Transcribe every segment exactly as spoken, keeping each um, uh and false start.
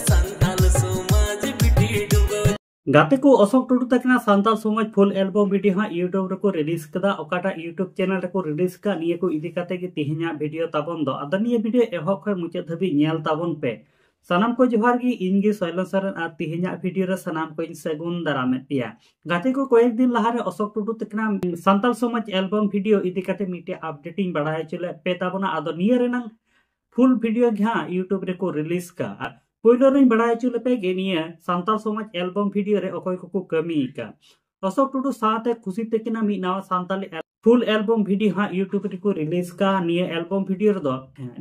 ᱥᱟᱱᱛᱟᱞ ᱥᱚᱢᱟᱡᱽ ᱵᱤᱴᱤ ᱰᱩᱵᱟᱹ᱾ ᱜᱟᱛᱮ ᱠᱚ, ᱚᱥᱳᱠ ᱴᱩᱰᱩ ᱛᱟᱹᱠᱤᱱᱟᱜ ᱥᱟᱱᱛᱟᱞ ᱥᱚᱢᱟᱡᱽ ᱯᱷᱩᱞ ᱮᱞᱵᱚᱢ ᱵᱷᱤᱰᱤᱭᱳ ᱦᱟᱸᱜ YouTube ᱨᱮᱠᱚ ᱨᱤᱞᱤᱡᱽ ᱠᱟᱫᱟ᱾ ᱚᱠᱟᱴᱟᱜ YouTube ᱪᱮᱱᱮᱞ ᱨᱮᱠᱚ ᱨᱤᱞᱤᱡᱽ ᱠᱟᱜ, ᱱᱤᱭᱟᱹ ᱠᱚ ᱤᱫᱤ ᱠᱟᱛᱮ ᱜᱮ ᱛᱮᱦᱮᱧᱟᱜ ᱵᱷᱤᱰᱤᱭᱳ ᱛᱟᱵᱚᱱ ᱫᱚ᱾ ᱟᱫᱚ ᱱᱤᱭᱟᱹ ᱵᱷᱤᱰᱤᱭᱳ ᱮᱦᱚᱵ ᱠᱷᱚᱱ ᱢᱩᱪᱟᱹᱫ ᱫᱷᱟᱹᱵᱤᱡ ᱧᱮᱞ ᱛᱟᱵᱚᱱ ᱯᱮ᱾ ᱥᱟᱱᱟᱢ ᱠᱚ ᱡᱚᱦᱟᱨ ᱜᱮ, ᱤᱧ ᱜᱮ ᱥᱚᱭᱞᱚᱱ ᱥᱚᱨᱮᱱ, ᱟᱨ ᱛᱮᱦᱮᱧᱟᱜ ᱵᱷᱤᱰᱤᱭᱳ ᱨᱮ ᱥᱟᱱᱟᱢ ᱠᱚᱧ ᱥᱟᱹᱜᱩᱱ ᱫᱟᱨᱟᱢᱮᱫ ᱯᱮᱭᱟ᱾ ᱜᱟᱛᱮ ᱠᱚ, ᱠᱚᱭᱮᱠ ᱫᱤᱱ ᱞᱟᱦᱟᱨᱮ ᱚᱥᱳᱠ ᱴᱩᱰᱩ ᱛᱟᱹᱠᱤᱱᱟᱜ ᱥᱟᱱᱛᱟᱞ ᱥᱚᱢᱟᱡᱽ ᱮᱞᱵᱚᱢ ᱵᱷᱤᱰᱤᱭᱳ ᱤᱫᱤ ᱠᱟᱛᱮ ᱢᱤᱫᱴᱮᱡ ᱟᱯᱰᱮᱴ ᱤᱧ ᱵᱟᱲᱟᱭ ᱦᱚᱪᱚ ᱞᱮᱫ ᱯᱮ ᱛᱟᱵᱚᱱᱟ᱾ ᱟᱫᱚ ᱱᱤᱭᱟᱹ ᱨᱮᱱᱟᱝ ᱯᱷᱩᱞ ᱵᱷᱤᱰᱤᱭᱳ ᱜᱮ ᱦᱟᱸᱜ YouTube ᱨᱮᱠᱚ ᱨᱤᱞᱤᱡᱽ ᱠᱟᱜᱼᱟ᱾ ᱯᱳᱭᱞᱳ ᱨᱮᱧ ᱵᱟᱲᱟᱭ ᱦᱚᱪᱚ ᱞᱮᱯᱮ ᱜᱮ, ᱱᱤᱭᱟᱹ ᱥᱟᱱᱛᱟᱞ ᱥᱚᱢᱟᱡᱽ ᱮᱞᱵᱚᱢ ᱵᱷᱤᱰᱤᱭᱳ ᱨᱮ ᱚᱠᱚᱭ ᱠᱚᱠᱚ ᱠᱟᱹᱢᱤ ᱠᱟᱜ᱾ ᱚᱥᱳᱠ ᱴᱩᱰᱩ ᱥᱟᱶᱛᱮ ᱠᱷᱩᱥᱤ ᱛᱟᱹᱠᱤᱱᱟᱜ ᱢᱤᱫ ᱱᱟᱣᱟ ᱥᱟᱱᱛᱟᱞᱤ ᱮᱞ-, ᱯᱷᱩᱞ ᱮᱞᱵᱚᱢ ᱵᱷᱤᱰᱤᱭᱳ ᱦᱟᱸᱜ YouTube ᱨᱮᱠᱚ ᱨᱤᱞᱤᱡᱽ ᱠᱟᱜ᱾ ᱱᱤᱭᱟᱹ ᱮᱞᱵᱚᱢ ᱵᱷᱤᱰᱤᱭᱳ ᱨᱮᱫᱚ,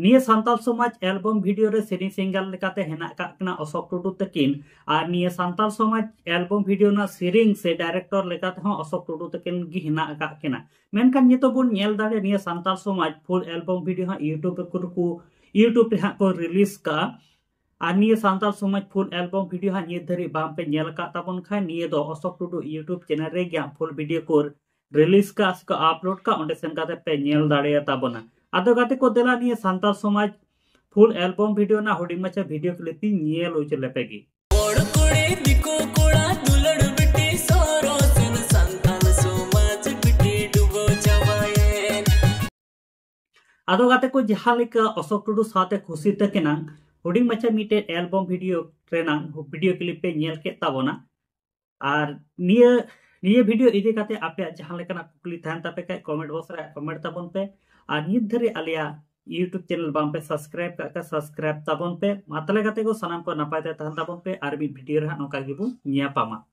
ᱱᱤᱭᱟᱹ ᱥᱟᱱᱛᱟᱞ ᱥᱚᱢᱟᱡᱽ ᱮᱞᱵᱚᱢ ᱵᱷᱤᱰᱤᱭᱳ ᱨᱮ ᱥᱮᱨᱮᱧ ᱥᱤᱝᱜᱟᱨ ᱞᱮᱠᱟᱛᱮ ᱦᱮᱱᱟᱜ ᱠᱟᱜ ᱠᱤᱱᱟ ᱚᱥᱳᱠ ᱴᱩᱰᱩ ᱛᱟᱹᱠᱤᱱ, ᱟᱨ ᱱᱤᱭᱟᱹ ᱥᱟᱱᱛᱟᱞ ᱥᱚᱢᱟᱡᱽ ᱮᱞᱵᱚᱢ ᱵᱷᱤᱰᱤᱭᱳ ᱨᱮᱱᱟᱜ ᱥᱮᱨᱮᱧ ᱥᱮ ᱰᱟᱭᱨᱮᱠᱴᱚᱨ ᱞᱮᱠᱟ ᱛᱮᱦᱚᱸ ᱚᱥᱳᱠ ᱴᱩᱰᱩ ᱛᱟᱹᱠᱤᱱ ᱜᱮ ᱦᱮᱱᱟᱜ ᱟᱠᱟᱫ ᱠᱤᱱᱟ᱾ ᱢᱮᱱᱠᱷᱟᱱ ᱱᱤᱛᱚᱜ ᱵᱚᱱ ᱧᱮᱞ ᱫᱟᱲᱮᱭᱟᱜᱼᱟ, ᱱᱤᱭᱟᱹ ᱥᱟᱱᱛᱟᱞ ᱥᱚᱢᱟᱡᱽ ᱯᱷᱩᱞ ᱮᱞᱵᱚᱢ ᱵᱷᱤᱰᱤᱭᱳ ᱦᱟᱸᱜ YouTube ᱨᱮᱠᱚ, YouTube ᱨᱮ ᱦᱟᱸᱜ ᱠᱚ ᱨᱤᱞᱤᱡᱽ ᱠᱟᱜᱼᱟ᱾ ᱟᱨ ᱱᱤᱭᱟᱹ ᱥᱟᱱᱛᱟᱞ ᱥᱚᱢᱟᱡᱽ ᱯᱷᱩᱞ ᱮᱞᱵᱚᱢ ᱵᱷᱤᱰᱤᱭᱳ ᱦᱟᱸᱜ ᱱᱤᱛ ᱫᱷᱟᱹᱨᱤᱡ ᱵᱟᱝ ᱯᱮ ᱧᱮᱞ ᱟᱠᱟᱫ ᱛᱟᱵᱚᱱ ᱠᱷᱟᱱ, ᱱᱤᱭᱟᱹ ᱫᱚ ᱚᱥᱳᱠ ᱴᱩᱰᱩ YouTube ᱪᱮᱱᱮᱞ ᱨᱮᱜᱮ ᱦᱟᱸᱜ ᱯᱷᱩᱞ ᱵᱷᱤᱰᱤᱭᱳ ᱠᱚ ᱨᱤᱞᱤᱡᱽ ᱠᱟᱜᱼᱟ ᱥᱮ ᱠᱚ ᱟᱯᱞᱳᱰ ᱠᱟᱜᱼᱟ, ᱚᱸᱰᱮ ᱥᱮᱱ ᱠᱟᱛᱮ ᱯᱮ ᱧᱮᱞ ᱫᱟᱲᱮᱭᱟ ᱛᱟᱵᱚᱱᱟ᱾ ᱟᱫᱚ ᱜᱟᱛᱮ ᱠᱚ, ᱫᱮᱞᱟ ᱱᱤᱭᱟᱹ ᱥᱟᱱᱛᱟᱞ ᱥᱚᱢᱟᱡᱽ ᱯᱷᱩᱞ ᱮᱞᱵᱚᱢ ᱵᱷᱤᱰᱤᱭᱳ ᱨᱮᱱᱟᱜ ᱦᱩᱰᱤᱧ ᱢᱟᱪᱷᱟ ᱵᱷᱤᱰᱤᱭᱳ ᱠᱞᱤᱯ ᱤᱧ ᱧᱮᱞ ᱦᱚᱪᱚ ᱞᱮᱯᱮ ᱜᱮ᱾ ᱦᱚᱲ ᱠᱩᱲᱤ ᱫᱤᱠᱩ ᱠᱚᱲᱟ ᱫᱩᱞᱟᱹᱲ ᱵᱤᱴᱤ ᱥᱚᱨᱚᱥᱮᱱ ᱥᱟᱱᱛᱟᱞ ᱥᱚᱢᱟᱡᱽ ᱵᱤᱴᱤ ᱰᱩᱵᱟᱹ ᱪᱟᱵᱟᱭᱮᱱ᱾ ᱟᱫᱚ ᱜᱟᱛᱮ ᱠᱚ, ᱡᱟᱦᱟᱸ ᱞᱮᱠᱟ ᱚᱥᱳᱠ ᱴᱩᱰᱩ ᱥᱟᱶᱛᱮ ᱠᱷᱩᱥᱤ ᱛᱟᱹᱠᱤᱱᱟᱝ ᱦᱩᱰᱤᱧ ᱢᱟᱪᱷᱟ ᱢᱤᱫᱴᱮᱡ ᱮᱞᱵᱚᱢ ᱵᱷᱤᱰᱤᱭᱳ ᱨᱮᱱᱟᱝ ᱵᱷᱤᱰᱤᱭᱳ ᱠᱞᱤᱯ ᱯᱮ ᱧᱮᱞ ᱠᱮᱫ ᱛᱟᱵᱚᱱᱟ, ᱟᱨ ᱱᱤᱭᱟᱹ, ᱱᱤᱭᱟᱹ ᱵᱷᱤᱰᱤᱭᱳ ᱤᱫᱤ ᱠᱟᱛᱮ ᱟᱯᱮᱭᱟᱜ ᱡᱟᱦᱟᱸ ᱞᱮᱠᱟᱱᱟᱜ ᱠᱩᱠᱞᱤ ᱛᱟᱦᱮᱱ ᱛᱟᱯᱮ ᱠᱷᱟᱡ ᱠᱚᱢᱮᱱᱴ ᱵᱚᱠᱥ ᱨᱮ ᱠᱚᱢᱮᱱᱴ ᱛᱟᱵᱚᱱ ᱯᱮ᱾ ᱟᱨ ᱱᱤᱛ ᱫᱷᱟᱹᱨᱤᱡ ᱟᱞᱮᱭᱟᱜ YouTube ᱪᱮᱱᱮᱞ ᱵᱟᱝ ᱯᱮ ᱥᱟᱵᱥᱠᱨᱟᱭᱤᱵ ᱠᱟᱜ ᱠᱷᱟᱡ ᱥᱟᱵᱥᱠᱨᱟᱭᱤᱵ ᱛᱟᱵᱚᱱ ᱯᱮ᱾ ᱢᱟ ᱛᱟᱦᱞᱮ ᱜᱟᱛᱮ ᱠᱚ, ᱥᱟᱱᱟᱢ ᱠᱚ ᱱᱟᱯᱟᱭ ᱛᱮ ᱛᱟᱦᱮᱱ ᱛᱟᱵᱚᱱ ᱯᱮ, ᱟᱨ ᱢᱤᱫ ᱵᱷᱤᱰᱤᱭᱳ ᱨᱮ ᱦᱟᱸᱜ ᱱᱚᱝᱠᱟ ᱜᱮᱵᱚᱱ ᱧᱟᱯᱟᱢᱟ᱾